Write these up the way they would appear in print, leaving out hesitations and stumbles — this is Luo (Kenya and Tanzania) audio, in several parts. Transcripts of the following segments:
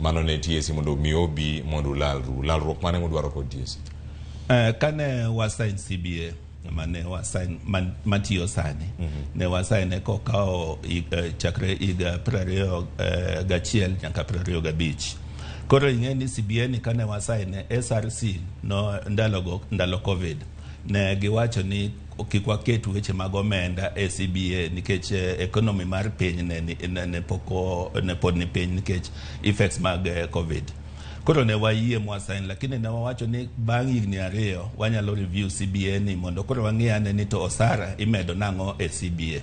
Mano ne TSC mondo mi obi mondo ulalru. Lalruok mane mudwaro kod TSC? Kane wasign CBA mane wasign man, matiyo sani ne wasign kokawo chakre higa 21 nyaka 25. Koro ing'e ni CBA ni kane wasign SRC no ndalogo ndalo COVID ne giwacho ni kik waket weche mag omenda e CBA nikech economy mar piny ne pok ne pod ni piny nikech effects mag COVID. Koro ne wayie mwasign, lakini ne wawacho ni bang' higni 2 wanyalo review CBA ni mondo koro wang'i ane ni to osara imedo nang'o e CBA.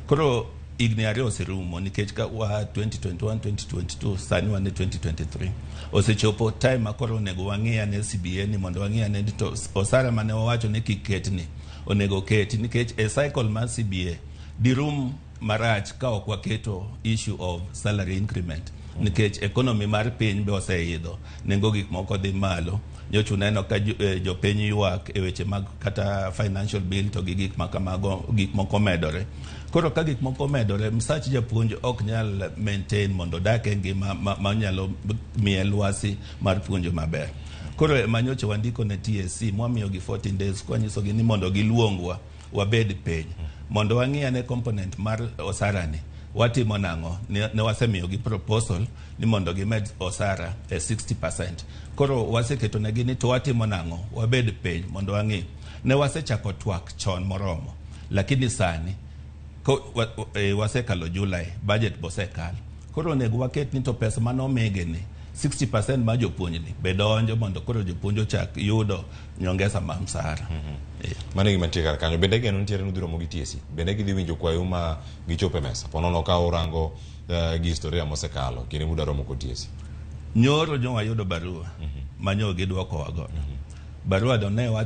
Koro higni 2 oserumo nikech ka wa 2021 2022 sani wan e 2023 osechopo time ma koro onego wang'i ane CBA ni mondo wang'i ane ni to osara mane wawacho ni kik ketni onego keti nikech e cycle mar CBA dirum marach ka ok waketo issue of salary increment nikech economy mar piny be oseidho, nengo gik moko dhi malo. Nyocha uneno ka jopiny ywak e weche mag kata financial bill to gi gik ma kamago, gik moko medore. Koro ka gik moko medore, msach japuonj ok nyal maintain mondo odak e ngima manyalo miye lwasi mar puonjo maber. Koro ema nyocha wandiko ne TSC mwamiyogi 14 days kwanyisogi ni mondo giluongwa wabed piny mondo wang'i ane component mar osara ni watimo nang'o. Ne wasemiyogi proposal ni mondo gimed osara e 60%. Koro waseketo negi ni to watimo nang'o, wabed piny mondo wang'i. Ne wasechako twak chon moromo, lakini sani wasekalo July, budget bosekal. Koro onego waket ni to pesa manomigi ni 60% mar jopuonj ni be donjo mondo koro jopuonj ochak yudo nyongesa mar msahara. Mano e gima nitie kar kanyo. Bende geno nitiere ni udhi romo gi TSC? Bende gidhi winjo kwayo ma gichopo e mesa? Po nono ka urango gi historia mosekalo kinde mudwa romo kod TSC. Nyoro nyo wayudo barua ma nyo gidwokowa godo. Barua no ne wacho